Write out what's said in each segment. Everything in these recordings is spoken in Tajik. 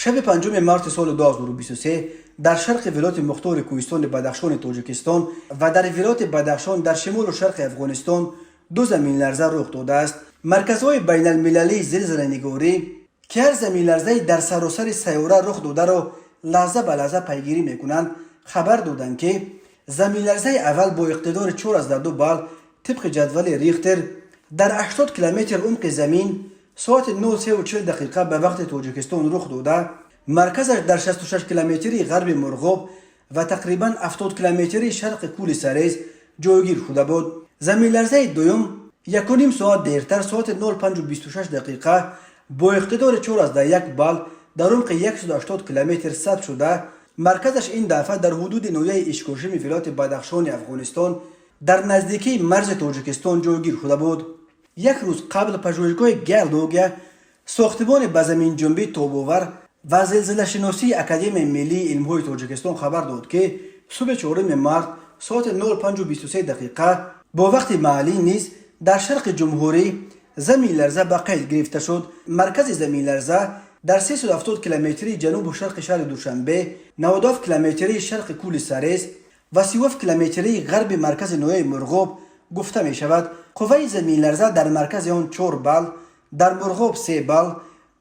Шаби 5 марти соли 2023 дар шарқи вилояти мухтори кӯҳистони Бадахшони Тоҷикистон ва дар вилояти Бадахшон дар шимолу шарқи Афғонистон ду заминларза рух додааст. Марказҳои байналмилалии зилзиланигорӣ, ки ҳар заминларзаи дар саросари сайёра рух додаро лаҳза ба лаҳза пайгирӣ мекунанд, хабар доданд, ки заминларзаи аввал бо иқтидори 4,2 балл тибқи ҷадвали Рихтер дар 80 километр умқи замин соати 03:40 дақиқа ба вақти Тоҷикистон рух дода, марказаш дар 66 километрии ғарби Мурғоб ва тақрибан 70 километрии шарқи кӯли Сарез ҷойгир шуда буд. Заминларзаи дуюм 1,5 соат дертар, соати 05:26 дақиқа, бо иқтидори 4,1 балл дар умқи 180 километр сабт шуда, марказаш ин дафъа дар ҳудуди ноҳияи Ишкошими вилояти Бадахшони Афғонистон дар наздикии марзи Тоҷикистон ҷойгир шуда буд. Як рӯз қабл пажӯҳишгоҳи геология, сохтимони ба заминҷунбӣ тобовар ва зилзилашиносии Академияи миллии илмҳои Тоҷикистон хабар дод, ки субҳи 4 март соати 05:23 дақиқа бо вақти маҳаллӣ низ дар шарқи ҷумҳурӣ заминларза ба қайд гирифта шуд. Маркази заминларза дар 370 километрии ҷанубу шарқи шаҳри Душанбе, 97 километрии шарқи кӯли Сарез ва 37 километрии ғарби маркази ноҳияи Мурғоб гуфта мешавад. Қувваи заминларза дар маркази он 4 балл, дар Мурғоб 3 балл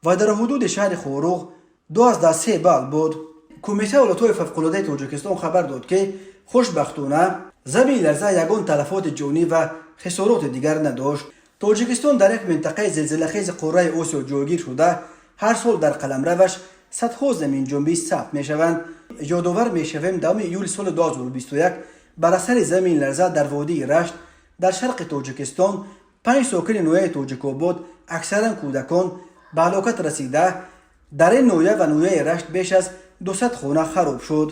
ва дар ҳудуди шаҳри Хоруғ 2,3 балл буд. Кумитаи ҳолатҳои фавқулодаи Тоҷикистон хабар дод, ки хушбахтона заминларза ягон талафоти ҷонӣ ва хисороти дигар надошт. Тоҷикистон дар як минтақаи зилзилахези қораи Осиё ҷойгир шуда, ҳар сол дар қаламраваш садҳо заминҷунбӣ сабт мешаванд. Ёдовар мешавем, 10 июли соли 2021 бар асари заминларза дар водии Рашт дар шарқи Тоҷикистон панҷ сокини ноҳияи Тоҷикобод, аксаран кӯдакон, ба ҳалокат расида, дар ин ноҳия ва ноҳияи Рашт беш аз 200 хона хароб шуд.